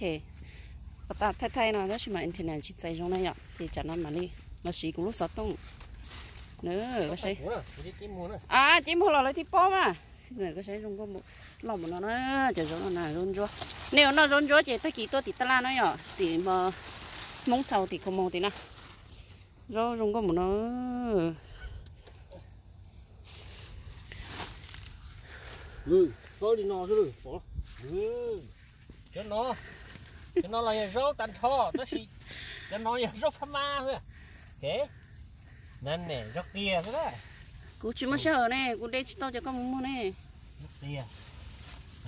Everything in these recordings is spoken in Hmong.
Pas tas thaij thaij no tab sis mas internet tsis txais zoo na yom, ces tsam no mam li los siv kuv lub xov tooj. Nws, a, ces muag los lawv thiaj paub mas. Koj saib zoo nkauj loj mus no na, cov zaub no na, zaub ntsuab. Nej yuav noj zaub ntsuab ces tag kis tuaj tim tab laj na yom, tim Hmoob Thau tim Kho Moos tim na. Zaub zoo nkauj mus no. Li no, cov no, cov no los yog zaub tag nrho tab sis cov no yog zaub Phab Mab xwb. Zaub qias xwb. Kuv tsis muaj sij hawm ne, kuv de tsis tau cov koj mus muag ne.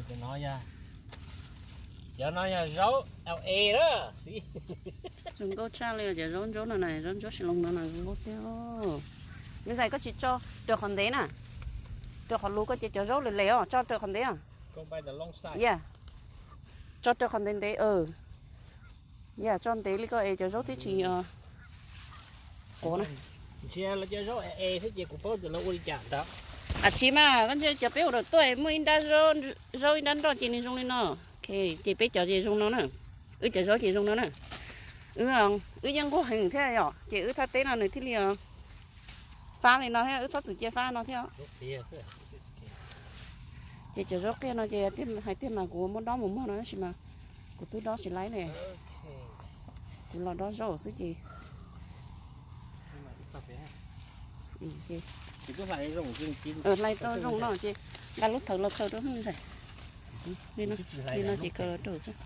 Cov no yog zaub L A na. Zoo nkauj tshaj li cov zaub ntsuab no na, zaub ntsuab Xeev Loos no na zoo nkauj tiag. Yog zais koj tsis tso raws qhov ntev na, raws qhov lus koj ces cov zaub lem lem os, tso raws qhov ntev os. Yog, tso raws qhov ntev ntev. Yog tso ntev li ko es cov zaub thiaj tsis quav na. Ntsia lawv cov zaub es thiab ces kuv paub tias lawv ua li cas ntag. Ab tsis mas, koj ntsia cov peb ua dam tuaj muaj ib nrab zaub ib nrab nroj ces nws zoo li no. Ces peb cov ces zoo no na. Wb cov zaub ces zoo no na. Wb, wb yeej nquag heev thiab yom, ces wb thaj teb no nws thiaj li fab li no thiab, wb txhob txwm cia fab no thiab. Ces cov zaub qias no ces hais tiag mas kuv muab dob mus muag no tab sis mas kuv twb dob tsis laib ne. Kuv los dob zaub xwb ces hlais tau zoo no ces nqa lub thawv los khaws rau ntxhais. Li no ces khaws los rau xwb.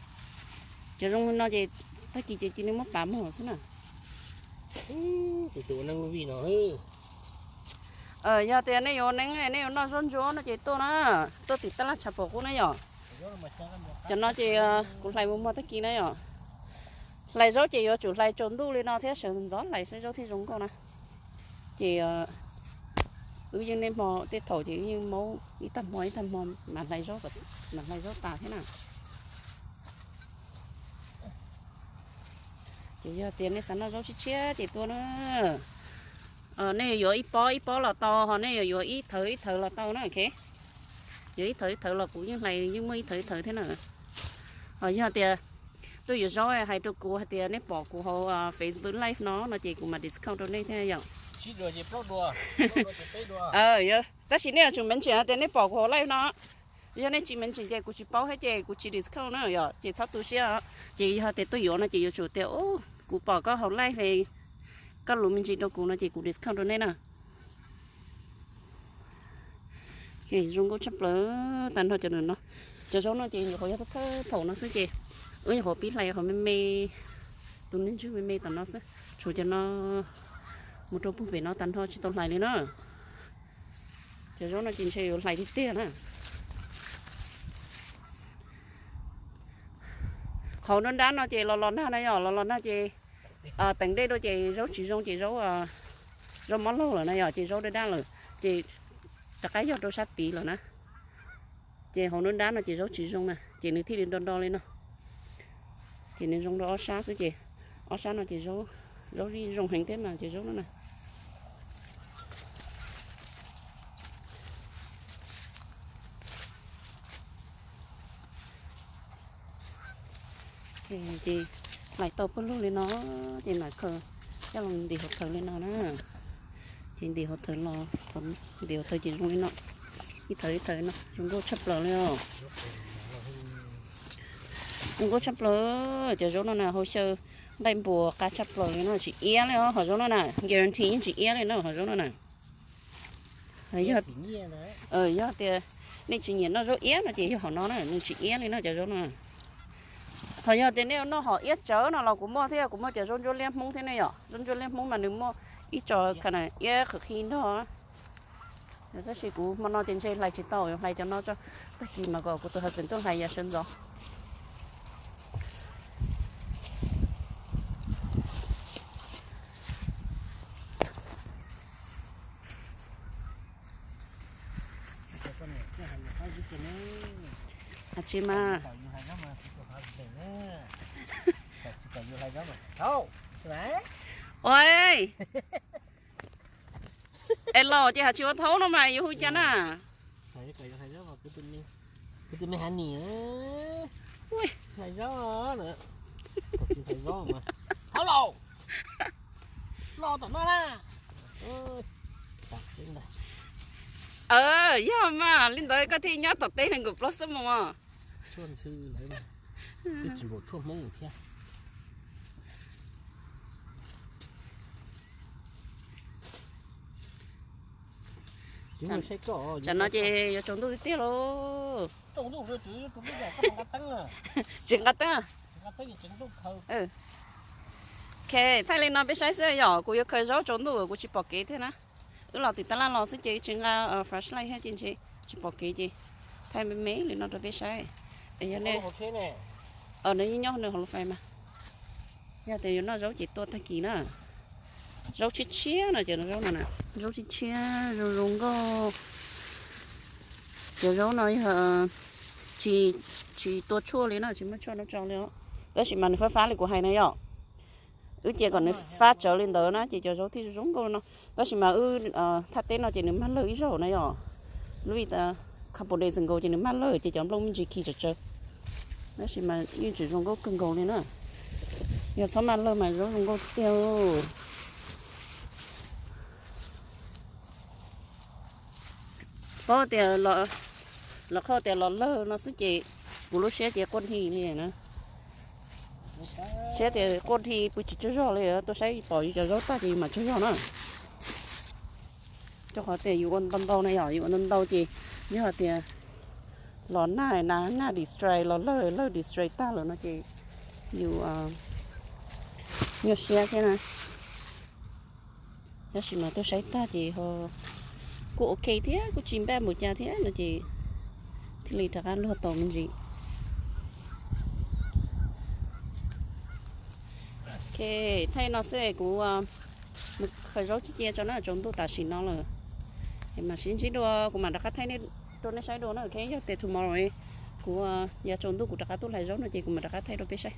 Cov zoo no ces tag kis ces cia li muab pav muag xwb na. Tus ua neeb lub vij no. Yog tias nej yuav neeb nej yuav noj zaub ntsuab no ces tuaj na, tuaj tim tab laj tshav pom qub na yom. Cov no ces kuv hlais mus muag tag kis na yom. Hlais zaub ces yuav tsum hlais tsaus ntuj li no thiab sawv ntxov hlais xwb zaub thiaj zoo nkauj na. Ces wb yeej niaj hmo tej thaum ces wb yeej maub ib tag hmo ib tag hmo mam hlais zaub, mam hlais zaub tas thiab na. Ces yog tias nej xav noj zaub tshiab tshiab ces tuaj na. Nej yuav ib pob ib pob los tau, ho nej yuav yuav ib thawv ib thawv los tau na. Yuav ib thawv ib thawv los kuv yeej hlais yeej muaj ib thawv ib thawv thiab na. Ho yog tias tuaj yuav zaub hais rau kuv hais tias nej pom kuv hauv Facebook live no no ces kuv mam discount rau nej thiab yom. Tab sis nej yuav tsum mention tias nej pom kuv hauv live no. Yog nej tsis mention ces kuv tsis paub thiab ces kuv tsis discount na yom, ces txhob tu siab. Ces yog tias tuaj yuav no ces yuav tsum tias kuv pom koj hauv live, koj lus me ntsis rau kuv no ces kuv discount rau nej na. Zoo nkauj tshaj plaws tag nrho cov no. Cov zaub no ces nyuam qhuav yog thawj thawj thaum no xwb ces wb nyuam qhuav pib hlais qhov me me, tus niag ntswg me me tom no xwb, tshuav cov no mus rau puag pem no tag nrho tsis tau hlais li na. Cov zaub no ces ntshe yuav hlais tiag tiag na. Qhov nruab nrab no ces los los nag na yom, los los nag ces teev dej dua ces zaub tsis zoo ces zaub, zaub mob laug lawm na yom, ces zaub daj daj lawm ces rov qab yog rau sab tid lawm na. Ces hauv nruab nrab no ces zaub tsis zoo na ces nws thiaj li do do li no. Ces nws zoo rau ob sab xwb ces ob sab no ces zaub, zaub zoo heev thiab mas ces zaub no na. Ces hlais tau pawg lug li no ces mam khaws coj los ntim hauv thawv li no na. Ces ntim hauv thawv los, ntim hauv thawv ces zoo li no, ib thawv ib thawv no zoo nkauj tshaj plaws li os. Zoo nkauj tshaj plaws. Cov zaub no na hauv xyaw nqaij npuas qab tshaj plaws li no, tsis iab li os hom zaub no na, guarantee yeej tsis iab li no hom zaub no na. Yog tias nej tsis nyiam noj zaub iab no ces yog hom no na, nws tsis iab li no cov zaub no. Ho yog tias nej noj hom iab tsawv no los kuv muaj thiab, kuv muaj cov zaub ntsuab liab Hmoob thiab ne yom, zaub ntsuab liab Hmoob mas nws muaj ib co iab qhwv qhi nrog. Tab sis kuv hmo no ces ntshe hlais tsis tau, hlais cov no tso, tag kis mas kom kuv tus husband tuaj hlais yav sawv ntxov. Tsis mas. Ua, es los ces hais tsis ua thaub no mas yuav hu cas na. Hlais zaub, hlais zaub mas. Thov lauj, los tom no na. Yog mas li ntawd koj thiaj nyob tom teb nees nkaum plaub xuab moos. Tshuaj ntxhw lawm, twb tsis npaum tshuaj Hmoob thiab. Tsam no ces yuav tsaus ntuj tiag tiag lauj. Tsis nqa teeb. Ok, thaij li no peb saib xwb yom, kuv yuav khaws zaub tsaus ntuj kuv tsis pom kev thiab na. Wb los tim tab laj los xwb ces tsis nqa flashlight thiab ces ntshe tsis pom kev ces thaij me me li no rau peb saib. Yog nej, nws yeej nyob nws hauv lub fais mas. Yog tias yuav noj zaub ces tuaj tag kis na. Zaub tshiab tshiab no ces zaub no na, zaub tshiab tshiab zoo zoo nkauj. Cov zaub no yog tsis tua tshuaj li na, tsis muaj tshuaj noj tso li os. Tab sis mas nws fab fab li kuv hais na yom. Wb cia kom nws fab tsawv li ntawd na ces cov zaub thiaj zoo nkauj no. Tab sis mas wb thaj teb no ces nws mag lawg ib zaug na yom. Lub couple days ago ces nws mag lawg ces cov nplooj me ntsis khi tsawv tsawv. Tab sis mas yeej tseem zoo nkauj kawg nkaus li na. Yog txhob mag lawg mas zaub zoo nkauj tiag. Paub tias, lawv qhov tias los lawg no xwb ces kuv lub siab ces quaj dhi li na. Siab tias quaj dhi pw tsis tsaug zog li, tuaj saib pom yus cov zaub tag ces yus mam tsaug zog na. Rau qhov tias yus ua ntau ntau na yom, yus ua ntau ntau ces yog tias los nag na, nag distract, los lawg lawg distract tag lawm no ces yus nyuaj siab thiab na. Tab sis mas tuaj saib tag ces ho kuj ok thiab, kuj tsis npaj npaum cas thiab no ces thiaj li rov qab luag tau me ntsis. Ok, thaij no xwb kuv mus khaws zaub cia tso na, tsaus ntuj tam sim no lawm. Es mam sib ntsib dua, kuv mam rov qab thaij rau nej saib dua na. Ok, yog tias tomorrow kuv yav tsaus ntuj kuv rov qab tuaj hlais zaub no ces kuv mam rov qab thaij rau peb saib.